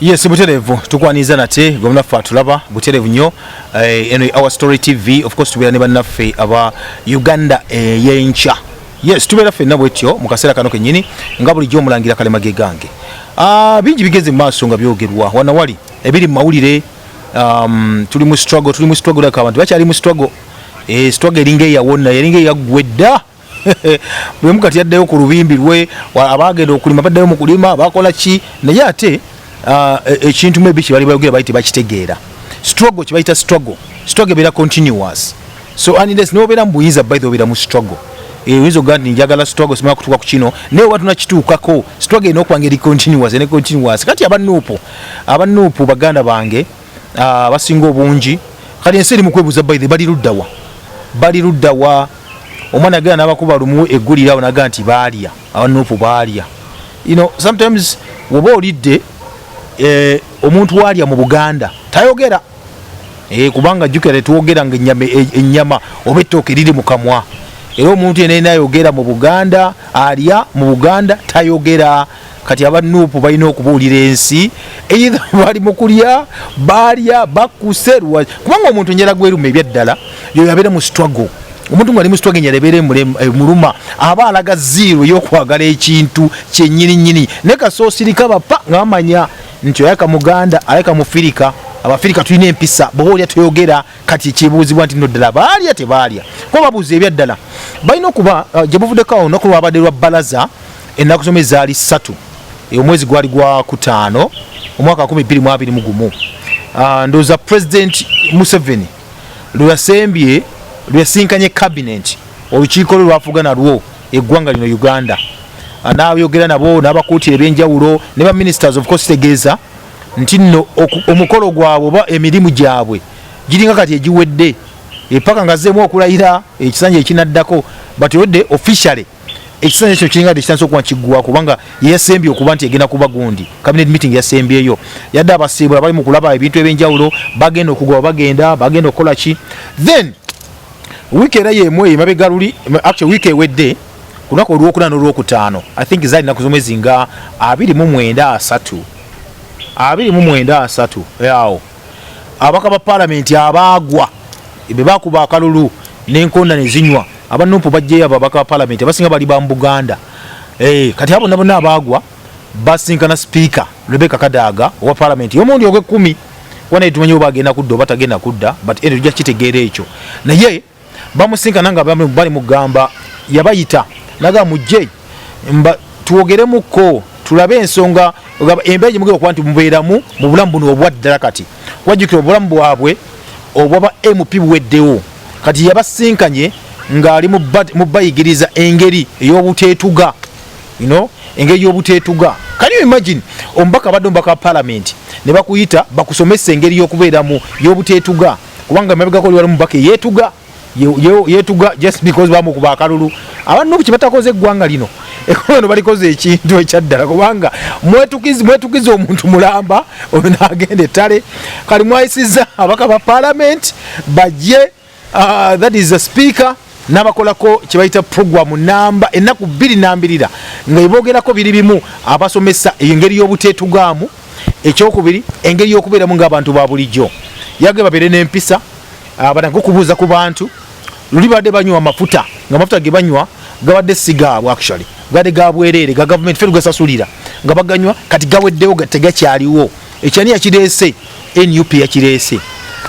Yes, butereevu tukwaniriza nate gwe munaffe atulaba butereevu nnyo. Eno Our Story TV, of course tubeera ne bannaffe aba Uganda ey'enkya. Yes, tubeera ffenna bwetyo mu kaseera kano kennyini nga bulijjo omulangira Kalema ge gange. Bingi bigenze mu maaso nga byogerwa wana wali ebiri mu mawulire. Tuli mu struggle, tuli mu struggle, like abantu bakyali mu struggle. Struggle eringa eyawonna, eringa eyaggwa edda. Buli kati yaddayo ku lubimbi lwe, abagenda okulima baddayo mu kulima, bakola ki, naye ate ekintu maybe kyebali bayogera bali tebakitegeera. Struggle kyebayita struggle, struggle ebeera continuous. So unless nobeera mu buyinza, by the way, obeera mu struggle. Oyinza okugamba nti njagala struggle simala kutuuka ku kino, naye oba tunakituukako, struggle erina okuba nga eri continuous, ene continuous. Kati aba NUP baganda bange, basinga obungi kati ensi eri mu kwebuuza, by the way, bali luddawa, bali luddawa? Omwana agenda n'abakuba lumu eggulire awo naga nti baalya, aba NUP baalya. Sometimes woba olidde, omuntu waalya mu Buganda tayogera, kubanga jjukira tetwogera nga ennyama oba ettooke liri mu kamwa. Era omuntu yenna ayogera mu Buganda, alya mu Buganda tayogera. Kati aba NUP balina okubuulira ensi either bali mu kulya, baalya, bakkuse, kubanga omuntu enjala gweruma ebyaddala yoyo abeera mu struggle. Omuntu ng'ali mu struggle, enjala ebeera emuluma, aba alaga zero ey'okwagala ekintu kyennyini nnyini. Naye kasoosirika bapa nga bamanya nti oyaka muganda, aleka mufirika. Abafirika tulina empisa, bw'oba olya toyogera. Kati kibuuzibwa nti no ddala baalya, tebaalya? Kuba babuuza ebyaddala balina okuba gye buvuddeko awo olunaku lwabadde lwa balaza, ennaku zomwe zaali 3, omwezi gwali gwa 5, omwaka 2021. Ndowooza President Museveni lwe yasembye, lwe yasinkanye cabinet, olukiiko lwe lwafuga nalwo eggwanga lino Uganda. N'ayogera nabo n'abakuutira ebyenjawulo ne ba ministers. Of course tegeeza nti nno omukolo gwabwe oba emirimu gyabwe giringa kati egiwedde epaka nga azzeemu okulayira ekisanja ekinaddako, but wedde officially ekisanja ekyo kiringa tekitandise okuba kiggwa, kubanga yeyasembye okuba nti egenda kuba gundi cabinet meeting yasembyeyo. Yadde abasiibula bali mu kulaba ebintu ebyenjawulo, bagenda okugoba, bagenda okukola ki. Then wiiki era yemu eyo emabega luli, actually wiiki ewedde ku lunaku olwokuna n'olwokutaano, I think zaali nnaku z'omwezi nga 29, 30, 29, 30 awo, ababaka ba paalamenti abaagwa be bakuba akalulu n'enkonda ne zinywa. Aba NUP bajjeyo ababaka ba paalamenti abasinga bali ba mu Buganda. Kati abo bonna bonna abaagwa basinkana Sipiika Rebecca Kadaga owa paalamenti y'omulundi ogw'ekkumi, kuba naye tumanyi oba agenda kudda oba tagenda kudda, but ere tujja kitegeera ekyo. Naye bamusinkana nga bali mugamba, yabayita naga mujje mba twogeremukko, tulabe ensonga ogamba embeera gye mugenda okuba nti mubeeramu mu bulamu buno obwa ddala. Kati wajjukira obulamu bwabwe obwaba MP buweddewo. Kati yabasinkanye ng'ali mu bayigiriza engeri ey'obuteetuga, engeri y'obuteetuga. Can you imagine omubaka abadde omubaka wa parliament ne bakuyita bakusomesa engeri y'okubeeramu y'obuteetuga, kubanga emabegako oli wali omubaka eyeetuga, yeetuga just because bamukuba akalulu. Aba NUP kye batakoze eggwanga lino, eggwanga lino balikoze ekintu ekyaddala, kubanga mwetukiza omuntu mulamba oyo n'agenda ettale. Kali mwayisizza ababaka ba parliament bajje, that is the speaker n'abakolako kye bayita program namba ennaku 2 nambirira nga ebogerako biri bimu, abasomesa engeri y'obuteetugaamu, ekyokubiri engeri y'okubeeramu ng'abantu ba bulijjo, yage babeere n'empisa, batandike okubuuza ku bantu. Luli badde banywa amafuta, nga amafuta ge banywa gabadde si gaabwe, actually gabadde ga bwereere, ga gavumenti, ffe tugasasulira nga baganywa. Kati gaweddewo, tegakyaliwo. Ekyani yakireese? NUP yakireese.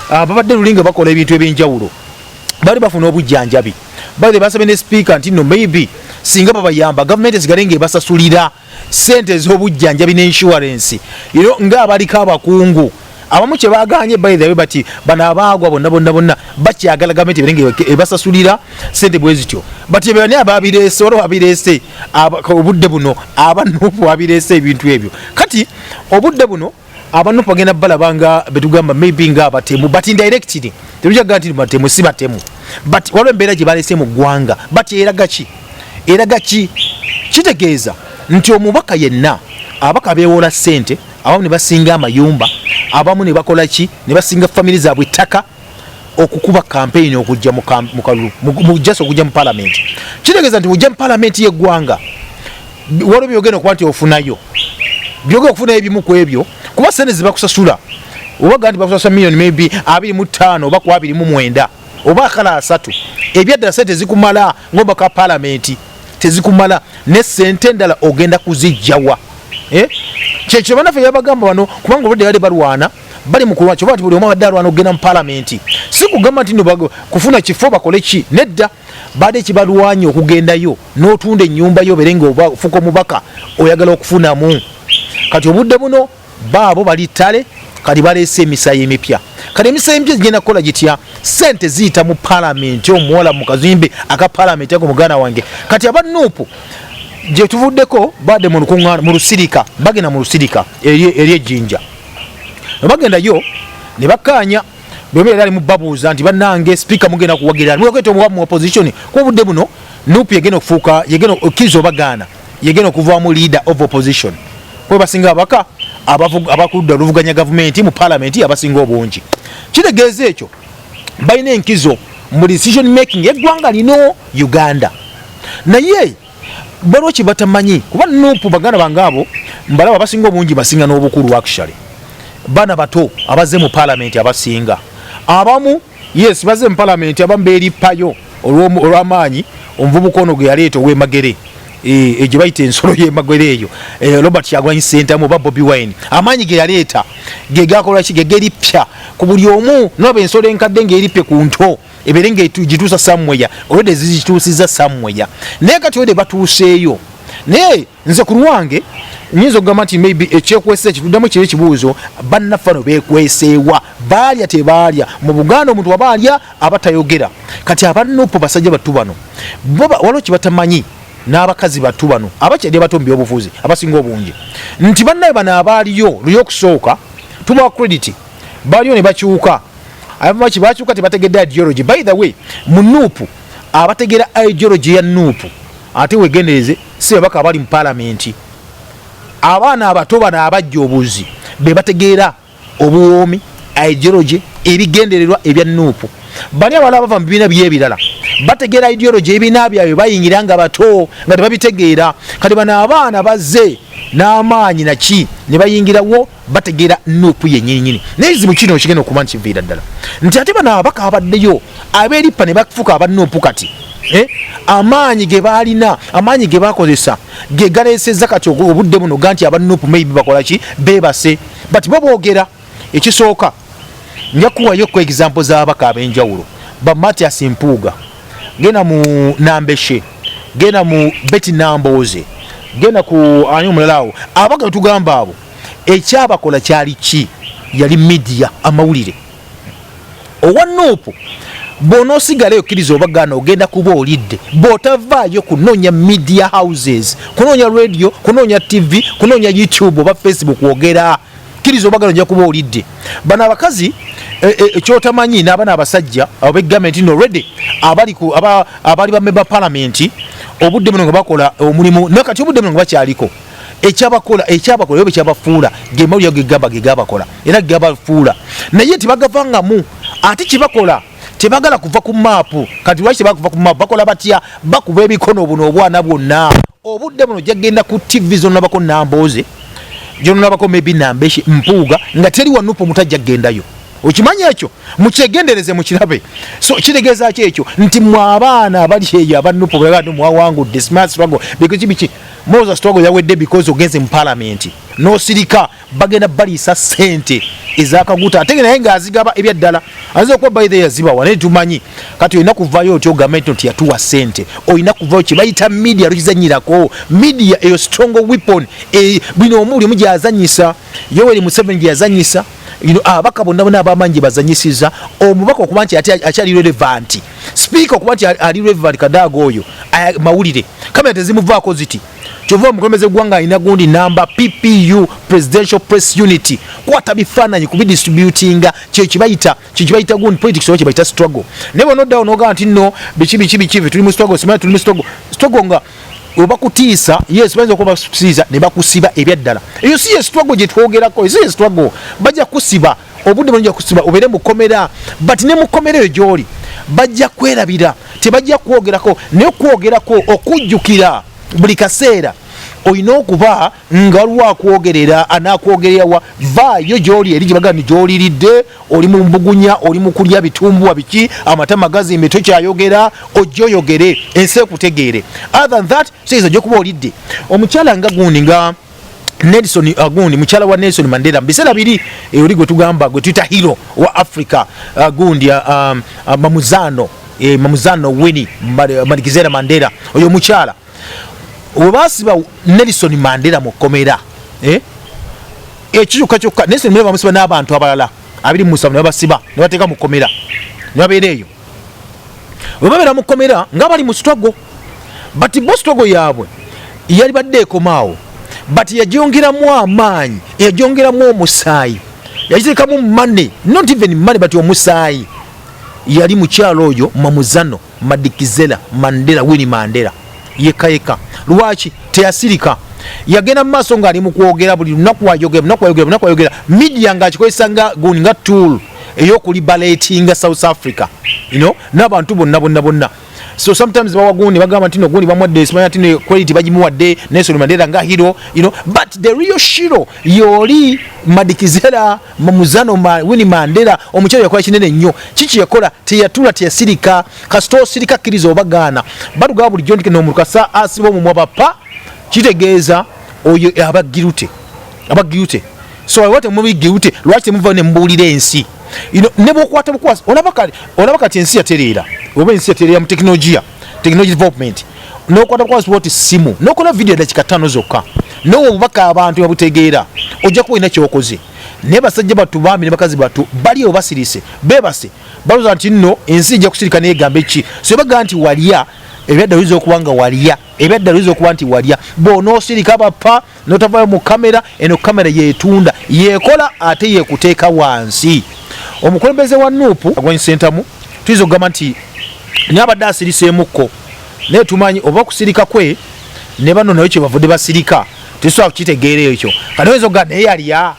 Babadde luli nga bakola ebintu ebyenjawulo, bali bafuna obujjanjabi, bali basabye ne sipiika nti no maybe singa babayamba gavumenti esigale ng'ebasasulira sente ez'obujjanjabi ne insurance, ng'abaliko abakungu abamu kye baganye. By the way, bati bano abaagwa bonna bonna bonna bakyagala gavumenti ebere nga ebasasulira sente bwe zityo. But bani ababireese? Waliwo abireese obudde buno, aba NUP abireese ebintu ebyo. Kati obudde buno aba NUP bagenda balaba nga betugamba maybe nga abatemu, but indirectly tetujja nti batemu, si batemu, but waliwo embeera gye balese mu ggwanga. But eraga ki? Eraga ki? Kitegeeza nti omubaka yenna, ababaka beewola ssente, abamu ne basinga amayumba, abamu ne bakola ki, ne basinga famire zaabwe ettaka okukuba kampeyini okujja mu kalulu, just okujja mu palamenti. Kitegeeza nti ojja mu palamenti y'eggwanga, waliwo byogenda okuba nti ofunayo, byogenda okufunayo ebimu ku ebyo. Kuba sente zibakusasula, oba gandi bakusasula million maybe 25 oba ku 29 oba akala 30, ebyaddala sente zikumala ng'omubaka wa palamenti tezikumala, ne sente endala ogenda kuzijjawa? Eh? Kyekyo banaffe yabagamba bano, kubanga obudde bali balwana, bali mu kulwana. Kyoba nti buli omu abadde alwana okugenda mu palamenti, si kugamba nti no kufuna kifo bakole ki, nedda. Badde kibalwanye okugendayo n'otunda ennyumba yo obeere nga ofuuka omubaka, oyagala okufunamu. Kati obudde buno baabo bali ttale, kati baleese emisayi emipya. Kati emisayi emipya gigenda kukola gitya? Sente ziyita mu palamenti, omuwala mu kazimbe aka palamenti ako, muganda wange. Kati aba NUP gye tuvuddeko badde mu lukuŋŋaana mu lusirika, bagenda mu lusirika eri ejjinja, bagendayo ne bakkaanya. Bwe yali ali mu babuuza nti, "Bannange, sipiika mugenda kuwagira mugakweta omuwa mu opposition?" Kuba obudde buno NUP yegenda okufuuka, yegenda okkiriza oba gaana, yegenda okuvaamu leader of opposition, kuba basinga ababaka abakuludda oluvuganya gavumenti mu palamenti abasinga obungi. Kitegeeza ekyo balina enkizo mu decision making eggwanga lino Uganda. Naye waliwo kye batamanyi, kuba NUP baganda bange abo mbalaba abasinga obungi basinga n'obukulu, actually baana bato abazze mu palamenti abasinga. Abamu yes bazze mu palamenti, abamu beerippayo olw'amaanyi omuvubuka ono gwe yaleeta ow'emagere, gye bayita ensolo y'emagere eyo, Robert Kyagulanyi Ssentamu oba Bobi Wine. Amaanyi ge yaleeta ge gakola ki? Ge gerippya ku buli omu. Nolaba ensolo enkadde ng'erippye ku nto, ebeere ng'egituusa somewhere. Olwedde zigituusiza somewhere, naye kati olwedde batuuseeyo. Naye nze ku lwange nyinza okugamba nti maybe ekyekwesa ekituddamu kiri ekibuuzo, bannaffe bano bekweseewa? Baalya tebaalya? Mu Buganda omuntu waba alya aba tayogera. Kati aba NUP basajja battu bano bo waliwo kye batamanyi, n'abakazi battu bano abakyali abato mu byobufuzi abasinga obungi, nti bannaye bano abaaliyo luli okusooka tubawa credit, baaliyo ne bakyuka. Abamaki bakyuka tebategedde ideology. By the way, mu NUP abategera ideology ya NUP, ate wegendereze, si babaka abali mu palamenti. Abaana abato bano abajja obuzi be bategeera obuwoomi, ideology, ebigendererwa ebya NUP. Bali abalala bava mu bibiina byebirala bategeera ideology ebibiina byabwe, bayingira nga bato nga tebabitegeera. Kati bano abaana bazze n'amaanyi naki ne bayingirawo, bategeera NUP yennyininyini. Naye ekizibu kino kigenda okuba nti kiviira ddala nti ate bano ababaka abaddeyo abeerippa ne bafuuka aba NUP kati, amaanyi ge baalina, amaanyi ge bakozesa ge galeesezza kati obudde buno ga nti aba NUP maybe bakola ki? Beebase. But bo boogera. Ekisooka, nja kuwayo ku example z'ababaka ab'enjawulo, ba Matias Mpuuga, genda mu Nambeshe, genda mu Betty Nambooze, genda ku ani omulala awo. Ababaka betugamba abo, ekyabakola kyali ki? Yali media, amawulire. Owa NUP bw'onoosigalayo, okkiriza oba gaana, ogenda kuba olidde bw'otavaayo kunoonya media houses, kunoonya radio, kunoonya TV, kunoonya YouTube oba Facebook ogera. Kkiriza oba gaana, ojja kuba olidde. Bano abakazi kyotamanyi n'abaana abasajja abo gavumenti no already abali ku abali ba member parliament obudde buno nga bakola omulimu, naye kati obudde buno nga bakyaliko ekyabakola, ekyabakola oba ekyabafuula, gemawulire gegamba gegabakola era gegabafuula, naye tebagavangamu. Ate kyebakola, tebagala kuva ku maapu. Kati lwaki tebagala kuva ku maapu? Bakola batya? Bakuba emikono. Buno obwana bwonna obudde buno ojja ku TV zonabako Nambooze, gyonolabako maybe Nambeshe, Mpuuga, nga teri wa NUP omutajja kugendayo. Okimanyi ekyo, mukyegendereze, mukirabe. So kitegeeza ki ekyo? Nti mwe abaana abali eyo aba NUP mwawangudde smart struggle because biki? Moza struggle yawedde because ogenze mu parliament n'osirika. Bagenda baliisa sente ezakaguta, ate naye ng'azigaba ebyaddala ayinza okuba by the yazibawa, naye tumanyi. Kati olina kuvayo otya ogambe nti yatuwa sente? Olina kuvayo kyebayita media, lukizanyirako media eyo strong weapon. Bino omu buli omu gyazanyisa, Yoweri Museveni gyeyazanyisa, ababaka bonna bonna abamanyi gye bazanyisiza. Omubaka okuba nti ate akyali relevant, speaker okuba nti ali relevant, Kadaaga oyo mawulire kamera tezimuvaako ziti. Kyova omukulembeze gwanga alina gundi namba PPU, Presidential Press Unit, kwata bifaananyi kubidistributinga. Kyekibayita gundi politics oba kyebayita struggle. Naye bwonoddawo nogamba nti nno biki biki biki, tuli mu struggle, simanyi tuli mu struggle, struggle nga obakutiisa, yes, bayinza okuba bakutiisa ne bakusiba ebyaddala. Eyo si ye struggle gye twogerako, si ye struggle. Bajja kusiba obudde bajja kusiba obeere mukomera, but ne mukomera eyo gy'oli bajja kwerabira, tebajja kwogerako. Naye okwogerako, okujjukira buli kaseera. Olina okuba nga waliwo akwogerera, anakwogerera wa? Vaayo gyoli eri gyebagaa ni gyoliridde, oli mu mbugunya, oli mu kulya bitumbuwa biki, amatama gazimbe, tokyayogera. Ojje oyogere, ensi ekutegeere. Other than that, kitegeeza ojja kuba olidde. Omukyala nga gundi, nga Nelson, gundi mukyala wa Nelson Mandela mu biseera biri, oli gwe tugamba, gwe tuyita hero wa Africa, gundi Mamuzano, Mamuzano Winnie Madikizela Mandela. Oyo omukyala we basiba Nelson Mandela mu kkomera, ekyo kyokka kyokka. Nelson Mandela bamusiba n'abantu abalala 27, ne babasiba ne bateeka mu kkomera ne babeera eyo. Bwe babeera mu kkomera nga bali mu struggle, but bo struggle yaabwe yali badde ekomaawo, but yagyongeramu amaanyi, yagyongeramu omusaayi, yagiteekamu money, not even money but omusaayi. Yali mukyalo oyo Mamuzano Madikizela Mandela, Winnie Mandela, yekka yekka. Lwaki teyasirika? Yagenda mu maaso ng'ali mu kwogera buli lunaku, ayogera lunaku, ayogera lunaku, ayogera. Media ng'akikozesa nga gundi, nga tool ey'okuliberatinga South Africa n'abantu bonna bonna bonna. So sometimes bawa gundi, bagamba nti no gundi bamuwadde, simanya nti no credit bagimuwadde Nelson Mandela nga hero, but the real hero yoli Madikizela Mamuzano Winnie Mandela. Omukyala yakola kinene nnyo. Kiki yakola? Teyatula, teyasirika. Kasita osirika, kkiriza obagaana. Batugaba bulijjo nti nomuntu kasa asiba omumwa bapa, kitegeeza oyo aba guilty, aba guilty. So aba temuli guilty, lwaki temuva ne mubuulira ensi? Ne bwokwata bukwasi, olaba kati ensi yatereera, oba ensi yatereera mu tekinologiya, technology development. Nokwata bukwasi bwoti simu, nokola video dakika 5 zokka, nowa obubaka, abantu babutegeera, ojja kuba olina kyokoze. Naye basajja battu, baami ne bakazi battu, bali eyo basirise, bebase, balowooza nti nno ensi ejja kusirika neyegamba eki. So bagaa nti walya ebyaddala, oyinza okuba nga walya ebyaddala, oyinza okuba nti walya. Bw'onoosirika bapa notavayo mu kamera eno, kamera yetunda, yekola, ate yekuteeka wansi. Omukulembeze wa NUP Kyagulanyi Ssentamu, tuyinza okugamba nti naye abadde asiriseemukko, naye tumanyi oba okusirika kwe ne bano nayo kyebavudde basirika, tetusobola kukitegeera ekyo. Kati oyinza okugamba naye yalya,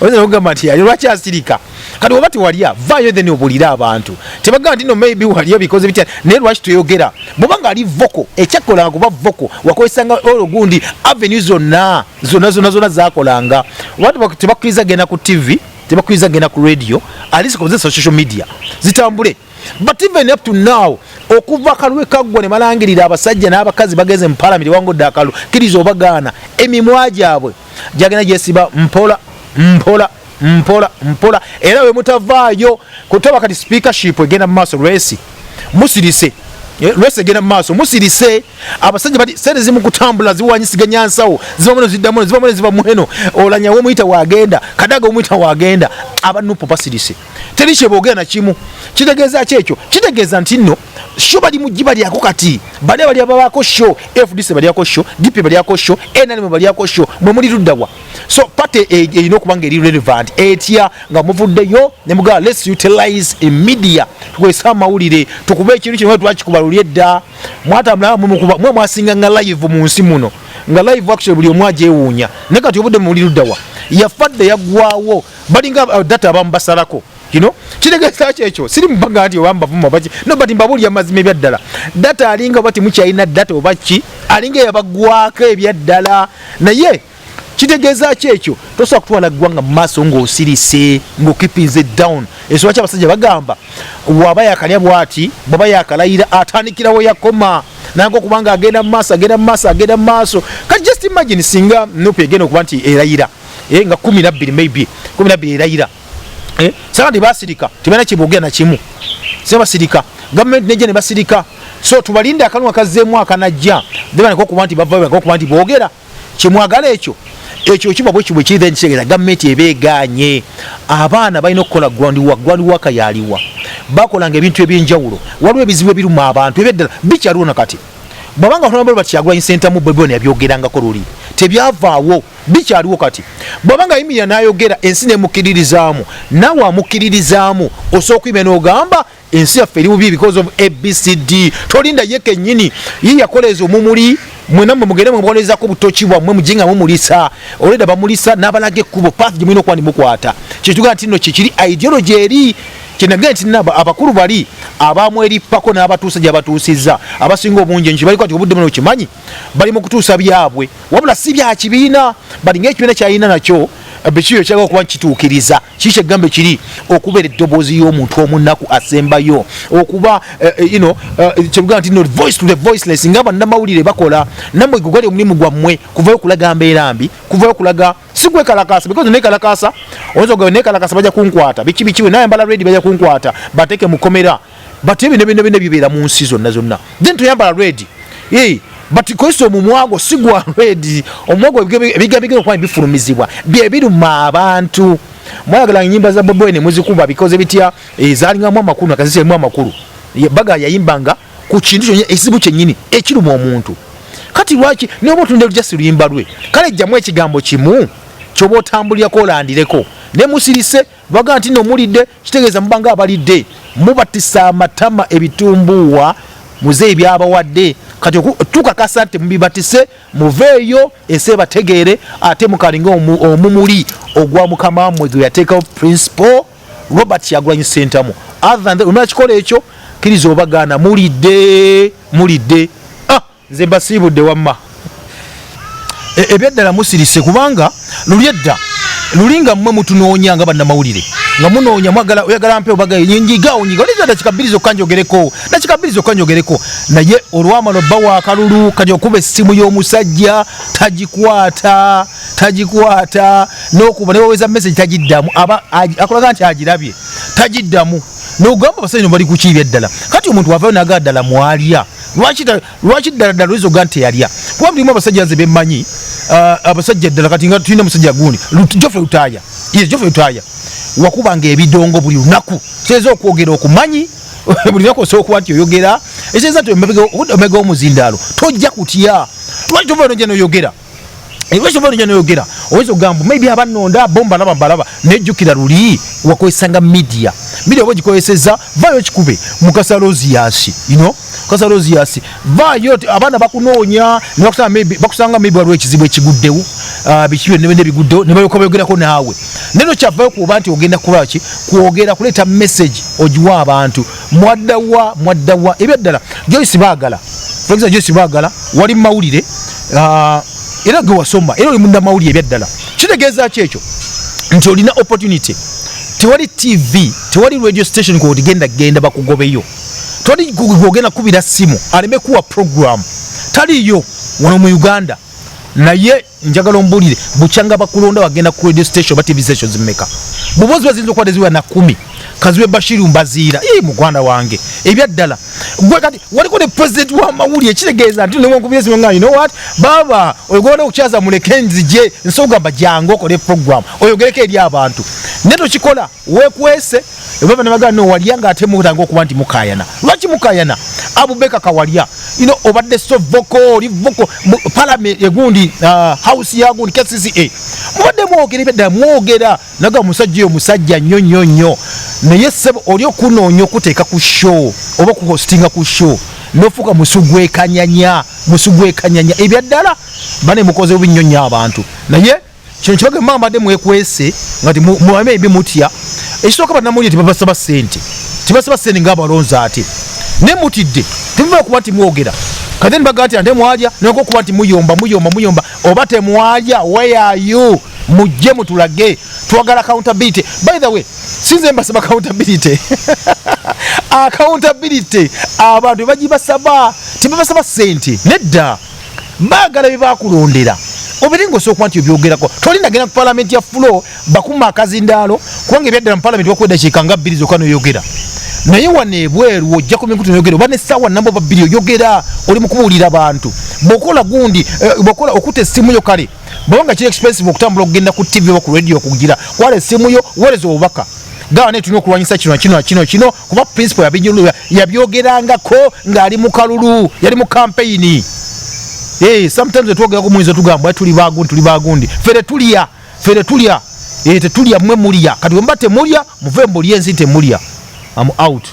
oyinza okugamba nti yalya, lwaki asirika? Kati oba tewalya, vaayo then obulire abantu. Tebagamba nti no maybe walya, bikoze bitya, naye lwaki toyogera? Bwoba nga ali vocal, ekyakolanga kuba vocal, wakozesanga olwo gundi avenue zonna zonna zonna zonna zakolanga. Oba tebakkiriza genda ku TV, tebakkiriza genda ku radio, at least kozesa social media zitambule. But even up to now, okuva akalulu kaggwa ne balangirira abasajja n'abakazi bagenze mu palamenti, wangodde akalulu, kkiriza obagaana, emimwa gyabwe gyagenda gyesiba mpola mpola mpola mpola. Era we mutavaayo kutaba kati speakership egenda mu maaso, lwesi musirise. Lwesi egenda mu maaso, musirise. Abasajja bati sente zimu kutambula, ziwanyisiganya nsawo, ziva muno zidda muno, ziva muno ziva mweno. Olanya womuyita wagenda, Kadaga omuyita wagenda. Aba NUP basirise, teri kyeboogera na kimu. Kitegeeza ki ekyo? Kitegeeza nti nno show bali mu gibalyako. Kati bali abali ababaako show, FDC balyako show, DP balyako show, NRM balyako show, mwe muli luddawa? So party erina okuba nga eri relevant etya? Nga muvuddeyo ne mugamba, "Let's utilize a media, tukozese amawulire, tukube ekintu kino." Twakikuba luli edda, mwatambula mumukuba, mwe mwasinga nga live mu nsi muno, nga live actually buli omu agyewuunya. Naye kati obudde muli luddawa? Yafadde, yaggwawo, balinga data abamu basalako. Kitegeeza ki ekyo? Siri mubaga nti oba mbavuma baki, no, but mbabuulira amazima ebyaddala. Data alinga oba temukyalina data oba ki, alinga eyabaggwako ebyaddala. Naye kitegeeza ki ekyo? Tosobola kutwala ggwanga mu maaso ng'osirise, ng'okeepinze down. Ensonga ki? Abasajja bagamba waba yakalya bwati, bwaba yakalayira, atandikirawo yakoma nanga okubanga agenda mu maaso, agenda mu maaso, agenda mu maaso. Kati just imagine singa NUP egenda okuba nti erayira, nga 12, maybe 12 erayira. Sanga tebasirika, tebalina kyeboogera na kimu, se basirika, gavumenti nejja ne basirika. So tubalinde akalunga kazzeemu akanajja, debaneka okuba nti bavayo okuba nti boogera kyemwagala. Ekyo kiba bwe kibwe kiri, then kitegeeza gavumenti eba egaanye. Abaana balina okukola ground work. Ground work yaliwa? Bakolanga ebintu ebyenjawulo. Waliwo ebizibu ebiruma abantu ebyeddala bikyaliwo nakati. Bwabanga bati Kyagulanyi Ssentamu Bobi Wine yabyogerangako luli, tebyavaawo, bikyaliwo kati. Bwabanga ayimirira n'ayogera, ensi nemukkiririzaamu, naawe amukkiririzaamu, osobola okuyimira n'ogamba ensi yaffe eri bubi because of ABCD. Tolinda ye kennyini ye yakoleeza omumuli, mwena mwe mugende mwemukolezako butoki bwammwe, mujje nga mumulisa oleda, bamulisa n'abalaga ekkubo, path gye mulina okuba nimukwata. Kyekitugaa nti nno kikiri ideology eri. Kyenagee nti nabo abakulu bali abamwerippako n'abatuusa gy'abatuusizza, abasinga obungi nti baliko ati obudde buno kimanyi bali mu kutuusa byabwe, wabula si bya kibiina. Balinga ekibiina kyalina nakyo bikiyo kyagala okuba nkituukiriza. Kiki kyegamba ekiri okubeera eddoboozi y'omuntu omunaku asembayo okuba kyebugamba nti no voice to the voiceless, nga bannamawulire bakola. Nammwe gwe gwali omulimu gwammwe kuvayo kulaga mbeera mbi, kuvayo kulaga, si gwekalakaasa, because nekalakaasa oyinza okugamba nekalakaasa bajja kunkwata biki biki, we nayambala red bajja kunkwata bateeke mukomera. But ebyo nebino bino bibeera mu nsi zonna zonna. Then toyambala red. Hey, but kozesa omumwago si gwa red, omumwago ebigambo bigenda okuba bifulumizibwa bye biruma abantu. Mwayagala enyimba za Bobi Wine muzikuba bikoze bitya? Zalingamu amakulu nakazisemu amakulu. Baga yayimbanga ku kintu kyonna ekizibu kyennyini ekiruma omuntu. Kati lwaki noba otunda just luyimba lwe? Kale jjamu ekigambo kimu kyoba otambulirako olandireko ne musirise baga nti no mulidde, kitegeeza mubanga abalidde mubatisa amatama ebitumbuwa muzeeyi byabawadde. Kati tukakasa nti mubibatise, muveeyo ensi ebategeere, ate mukalinga omumuli ogwa mukama mmwe gwe yateekawo, Principal Robert Kyagulanyi Ssentamu. Other than that, onakikola ekyo kkiriza obagaana, mulidde mulidde. Ah, nze mbasiibudde wamma. Ebyaddala musirise, kubanga luli edda luli nga mmwe mutunoonya nga bannamawulire, nga munoonya mwagala oyagala mpe obaga nyigawo nyigawo neza dakika 2 zokka njogereko, dakika 2 zokka njogereko. Naye olwamala obba wa kalulu, kati okuba essimu y'omusajja tagikwata, tagikwata n'okuba newaweza message tagiddamu, aba akulaga nti agirabye tagiddamu, nogamba abasajja no bali kukiibya ddala. Kati omuntu wavayo nagaa ddala mwalya, lwaki ddala ddala oyinza okugaa nti teyalya? Kuba mulimu abasajja nze bemmanyi, abasajja ddala kati nga tulina omusajja gundi Geoffrey Lutaaya. Ye Geoffrey Lutaaya wakubanga ebidongo buli lunaku, kitegeeza okwogera okumanyi buli lunaku osobola okuba nti oyogera, ekitegeeza nti emabega w'omuzindaalo tojja kutya. Lwaki tova nojja noyogera? Lwaki tova nojja noyogera? Oyinza okugamba maybe abanonda bo mbalaba mbalaba, nejjukira luli wakozesanga media, media oba ogikozeseza, vaayo kikube Mukasa Rosias, Mukasa Rosias, vaayo abaana bakunoonya ne bakusanga, maybe bakusanga, maybe waliwo ekizibu ekiguddewo, biki byonna byonna ebiguddewo ne balyoka bayogerako naawe. Naye nokyavayo kuba nti ogenda kuba ki kwogera kuleeta message ogiwa abantu. Mwaddawa mwaddawa ebyaddala. Joyce Baagala, for example, Joyce Baagala wali mu mawulire, era gwe wasoma, era oli munnamawulire ebyaddala. Kitegeeza ki ekyo? Nti olina opportunity. Tewali TV, tewali radio station kwotigenda genda bakugobeyo, tewali gwogenda kubira simu aleme kuwa program, taliyo wano mu Uganda. Naye njagala ombulire, bukyanga bakulonda wagenda ku radio station oba TV stations mmeka? Bw'oba ziba ziyinza okuba teziwera na 10. Kazibe Bashiru Mbaziira, ii muganda wange, ebyaddala gwe kati waliko ne president w'amawulire, kitegeeza nti newankubira esimu nga, you know what, baba oyogera okukyaza, muleke nzije, nsobola okugamba jangu okole program oyogereko eri abantu, naye tokikola, wekwese ebaba ne bagamba no walya nga ate mutanga okuba nti mukayana. Lwaki mukayana? Abubeka Kawalya, obadde so vocal, oli vocal parliament egundi, house ya gundi KCCA, mubadde mwogera ebyaddala, mwogera naga omusajja oyo musajja nnyo nnyo nnyo. Naye ssebo oli okunoonya okuteeka ku show oba okuhostinga ku show nofuuka musugwekanyanya, musugwekanyanya. Ebyaddala bane mukoze bubi nnyo nnyo abantu. Naye kino kibaga mama mbadde mwekwese nga ti muwame ebi mutya. Ekisooka bannamawulire tebabasaba ssente, tebasaba ssente ng'abalonzi, ate ne mutidde temuva kuba nti mwogera. Kati nibaga nti ate mwalya, nako okuba nti muyomba muyomba muyomba oba temwalya, where are you? Mujje mutulage, twagala accountability. By the way, sinze mbasaba accountability, accountability abantu bagibasaba, tebabasaba ssente nedda, baagala bye bakulondera obeere nga osobola okuba nti obyogerako. Tolina genda ku palamenti ya floor bakuma akazindaalo, kubanga ebyaddala mu palamenti bakuwa eddakiika nga 2 zokka noyogera. Naye wano ebweru ojja ku mikutu noyogera oba n'essaawa namba oba 2, oyogera oli mu kubuulira bantu. Bw'okola gundi, bw'okola okutta essimu yo, kale bw'oba nga kiri expensive okutambula okugenda ku TV oba ku radio, okugira kwala essimu yo weereza obubaka gawa, naye tulina okulwanyisa kino kino kino kino, kuba principal yabyogerangako ng'ali mu kalulu, yali mu campaign. Hey, sometimes etwogerako muyinza tugamba tuli bagundi, tuli bagundi, ffe tetulya, ffe tetulya, tetulya, mmwe mulya. Kati bwe muba temulya muve mbulye ensi temulya. I'm out.